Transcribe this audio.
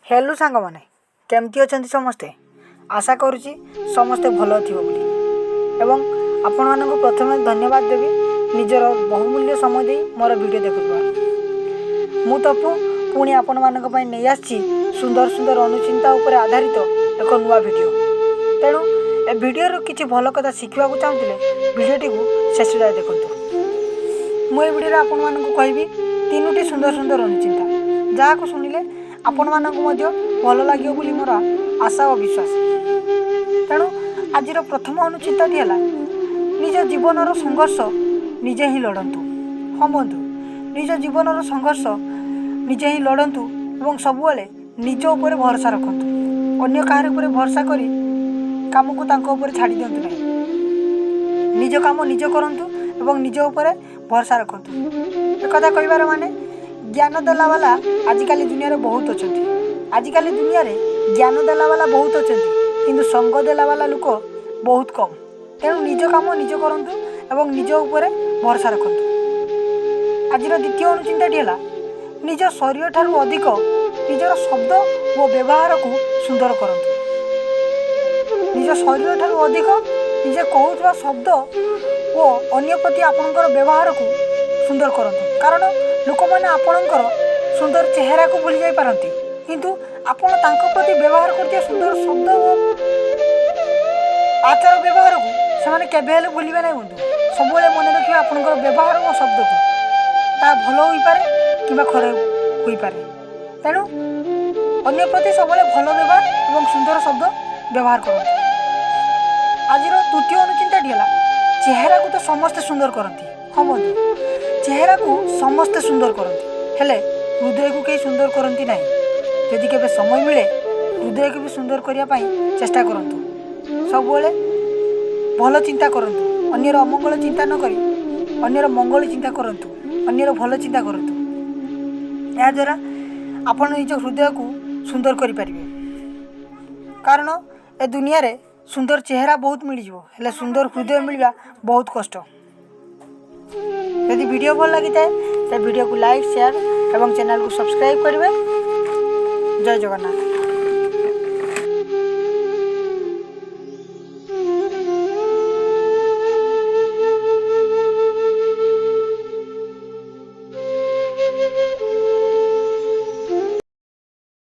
Hello ସାଙ୍ଗମାନେ, କେମିତି ଅଛନ୍ତି ସମସ୍ତେ? ଆଶା କରୁଛି ସମସ୍ତେ ଭଲ ଥିବ ବୋଲି ଏବଂ ଆପଣମାନଙ୍କୁ ପ୍ରଥମେ ଧନ୍ୟବାଦ ଦେବି ନିଜର ବହୁମୂଲ୍ୟ ସମୟ ଦେଇ ମୋର ଭିଡ଼ିଓ ଦେଖୁଥିବାରୁ। ମୁଁ ତପୁ ପୁଣି ଆପଣମାନଙ୍କ ପାଇଁ ନେଇ ଆସିଛି ସୁନ୍ଦର ସୁନ୍ଦର ଅନୁଚିନ୍ତା ଉପରେ ଆଧାରିତ ଏକ ନୂଆ ଭିଡ଼ିଓ। ତେଣୁ ଏ ଭିଡ଼ିଓରୁ କିଛି ଭଲ କଥା ଶିଖିବାକୁ ଚାହୁଁଥିଲେ ଭିଡ଼ିଓଟିକୁ ଶେଷ ଯାଏ ଦେଖନ୍ତୁ। ମୁଁ ଏ ଭିଡ଼ିଓରେ ଆପଣମାନଙ୍କୁ କହିବି ତିନୋଟି ସୁନ୍ଦର ସୁନ୍ଦର ଅନୁଚିନ୍ତା, ଯାହାକୁ ଶୁଣିଲେ ଆପଣମାନଙ୍କୁ ମଧ୍ୟ ଭଲ ଲାଗିବ ବୋଲି ମୋର ଆଶା ଓ ବିଶ୍ୱାସ। ତେଣୁ ଆଜିର ପ୍ରଥମ ଅନୁଚିନ୍ତାଟି ହେଲା, ନିଜ ଜୀବନର ସଂଘର୍ଷ ନିଜେ ହିଁ ଲଢ଼ନ୍ତୁ। ହଁ ବନ୍ଧୁ, ନିଜ ଜୀବନର ସଂଘର୍ଷ ନିଜେ ହିଁ ଲଢ଼ନ୍ତୁ ଏବଂ ସବୁବେଳେ ନିଜ ଉପରେ ଭରସା ରଖନ୍ତୁ। ଅନ୍ୟ କାହାର ଉପରେ ଭରସା କରି କାମକୁ ତାଙ୍କ ଉପରେ ଛାଡ଼ି ଦିଅନ୍ତୁ ନାହିଁ। ନିଜ କାମ ନିଜ କରନ୍ତୁ ଏବଂ ନିଜ ଉପରେ ଭରସା ରଖନ୍ତୁ। ଏକଥା କହିବାର ମାନେ, ଜ୍ଞାନ ଦେଲାବାଲା ଆଜିକାଲି ଦୁନିଆରେ ବହୁତ ଅଛନ୍ତି। ଆଜିକାଲି ଦୁନିଆରେ ଜ୍ଞାନ ଦେଲାବାଲା ବହୁତ ଅଛନ୍ତି, କିନ୍ତୁ ସଙ୍ଗ ଦେଲାବାଲା ଲୋକ ବହୁତ କମ୍। ତେଣୁ ନିଜ କାମ ନିଜ କରନ୍ତୁ ଏବଂ ନିଜ ଉପରେ ଭରସା ରଖନ୍ତୁ। ଆଜିର ଦ୍ୱିତୀୟ ଅନୁଚିନ୍ତାଟି ହେଲା, ନିଜ ଶରୀରଠାରୁ ଅଧିକ ନିଜର ଶବ୍ଦ ଓ ବ୍ୟବହାରକୁ ସୁନ୍ଦର କରନ୍ତୁ। ନିଜ ଶରୀରଠାରୁ ଅଧିକ ନିଜେ କହୁଥିବା ଶବ୍ଦ ଓ ଅନ୍ୟ ପ୍ରତି ଆପଣଙ୍କର ବ୍ୟବହାରକୁ ସୁନ୍ଦର କରନ୍ତୁ। କାରଣ ଲୋକମାନେ ଆପଣଙ୍କର ସୁନ୍ଦର ଚେହେରାକୁ ଭୁଲି ଯାଇପାରନ୍ତି, କିନ୍ତୁ ଆପଣ ତାଙ୍କ ପ୍ରତି ବ୍ୟବହାର କରୁଥିବା ସୁନ୍ଦର ଶବ୍ଦ ଓ ଆଚାର ବ୍ୟବହାରକୁ ସେମାନେ କେବେ ହେଲେ ଭୁଲିବେ ନାହିଁ। ବନ୍ଧୁ, ସବୁବେଳେ ମନେ ରଖିବେ ଆପଣଙ୍କର ବ୍ୟବହାର ଓ ଶବ୍ଦକୁ, ତାହା ଭଲ ହୋଇପାରେ କିମ୍ବା ଖରାପ ହୋଇପାରେ। ତେଣୁ ଅନ୍ୟ ପ୍ରତି ସବୁବେଳେ ଭଲ ବ୍ୟବହାର ଏବଂ ସୁନ୍ଦର ଶବ୍ଦ ବ୍ୟବହାର କରନ୍ତୁ। ଆଜିର ତୃତୀୟ ଅନୁଚିନ୍ତାଟି ହେଲା, ଚେହେରାକୁ ତ ସମସ୍ତେ ସୁନ୍ଦର କରନ୍ତି। ହଁ ବନ୍ଧୁ, ଚେହେରାକୁ ସମସ୍ତେ ସୁନ୍ଦର କରନ୍ତି, ହେଲେ ହୃଦୟକୁ କେହି ସୁନ୍ଦର କରନ୍ତି ନାହିଁ। ଯଦି କେବେ ସମୟ ମିଳେ, ହୃଦୟକୁ ବି ସୁନ୍ଦର କରିବା ପାଇଁ ଚେଷ୍ଟା କରନ୍ତୁ। ସବୁବେଳେ ଭଲ ଚିନ୍ତା କରନ୍ତୁ। ଅନ୍ୟର ଅମଙ୍ଗଳ ଚିନ୍ତା ନ କରି ଅନ୍ୟର ମଙ୍ଗଳ ଚିନ୍ତା କରନ୍ତୁ, ଅନ୍ୟର ଭଲ ଚିନ୍ତା କରନ୍ତୁ। ଏହାଦ୍ୱାରା ଆପଣ ନିଜ ହୃଦୟକୁ ସୁନ୍ଦର କରିପାରିବେ। କାରଣ ଏ ଦୁନିଆରେ ସୁନ୍ଦର ଚେହେରା ବହୁତ ମିଳିଯିବ, ହେଲେ ସୁନ୍ଦର ହୃଦୟ ମିଳିବା ବହୁତ କଷ୍ଟ। ଯଦି ଭିଡ଼ିଓ ଭଲ ଲାଗିଥାଏ, ତ ଭିଡ଼ିଓକୁ ଲାଇକ୍, ସେୟାର ଏବଂ ଚ୍ୟାନେଲକୁ ସବସ୍କ୍ରାଇବ୍ କରିବେ। ଜୟ ଜଗନ୍ନାଥ।